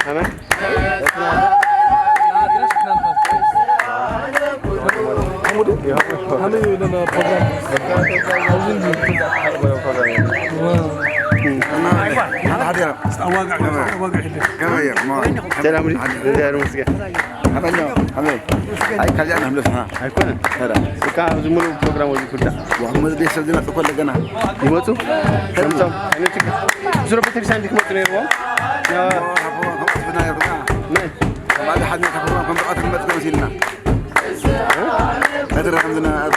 ከመይ? ከመይ? ሰላም፣ እግዚኣብሔር ይመስገን። ኣይ፣ ካልእ ንሕምለስ፣ ሃ። ኣይኮነን። ኸዳ። እካ ኣብዚ ሙሉእ ፕሮግራም ወዚ ኩዳ። ወሓሙስ ቤተሰብ ዝመጽእ ኮለ ገና። ይመጹ? ከምጾም? ኣይነ ችግር። ዝሮ ቤተክርስትያን ድክ መጡ ነይርዎም? ያ። መን? ባለ ሓድነት ከም ብቐት ክመጽእ መሲልና። በትረ ከም ዝነ-፣ ኣብ፣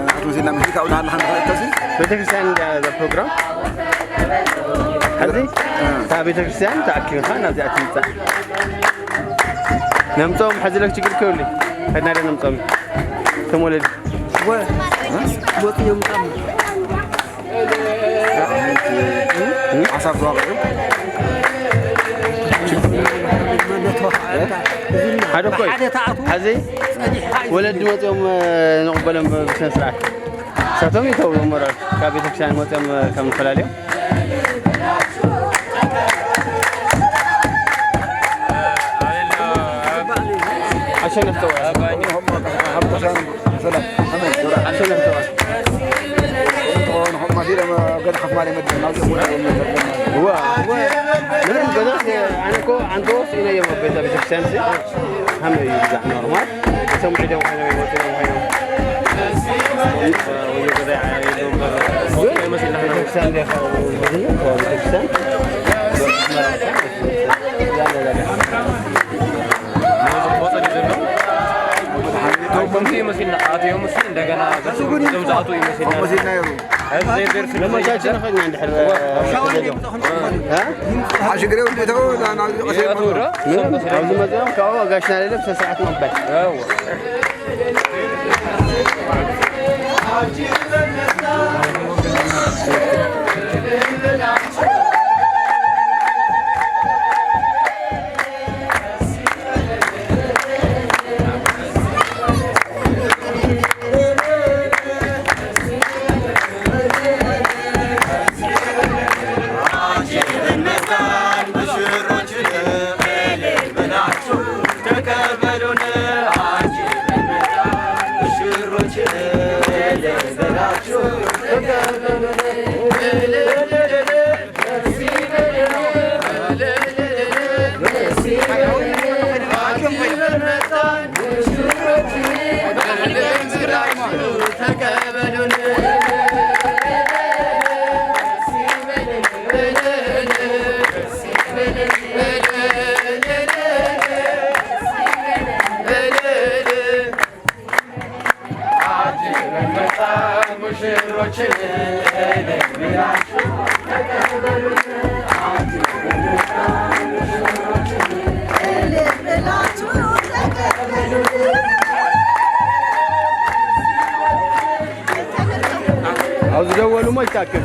ኣቶ መሲልና፣ ምስ ካብኡ ንሓና ሓንቲ ክልተ ሲ? ቤተክርስትያን እንዳ፣ እዛ ፕሮግራም። ኣብዚ? እ። እታ ቤተክርስትያን ተኣኪብካ ናብዚኣ ትምጻእ። ነምጾም፣ ሕዚ ለክ ችግር ከብሉ። ከድና ደ ነምጾም። ተሞለድ። ወ-፣ ወጥ የምጣም። ሓሳብ ተዋቒዑ። ሓደ እኮ እዩ። ሓደ ተኣቱ። ሕዚ ጸኒሕካ እዩ። ወለዲ መጺኦም፣ እ፣ ንቕበሎም ብስነ ስርዓት። እሳቶም ይተው መራር ካብ ቤተክርስትያን መጺኦም፣ እ፣ ከም ንፈላለዮም። ኣሸነፍተዋ። ኣሸነፍተዋ። እዋ፣ እዋ። ምንም ገዛ፣ ኣነ እኮ ኣንተ ወስኢነ እዮም ኣብ ቤተ፣ ቤተክርስትያን ሲ። ከመይ እዩ ብዛዕ ኖርማል? እቶም ዒዶም ኮይኖም ይመጹ እዮም ኮይኖም። ግን ቤተክርስትያን እንዲያ፣ ቤተክርስትያን ከምዚ ይመስልና፣ ኣትዮም እሱ እንደገና እዞም ዝኣትዉ ይመስልና። መሲልና ነይሩ። እዚ ዘይደርስ ለመቻችን ኸኛ እንድሕር ዋ። እ? ሽግር የብሉ፣ ተው፣ ና-፣ ናብ ቀስ ይኣትዉ ዶ? ምንም፣ ኣብዚ መፅኦም ካብኡ ጋሽና ሌለ ብስነ ስርዓት መባል። እዋ። ኣብዚ ደወሉ እሞ ይታክል።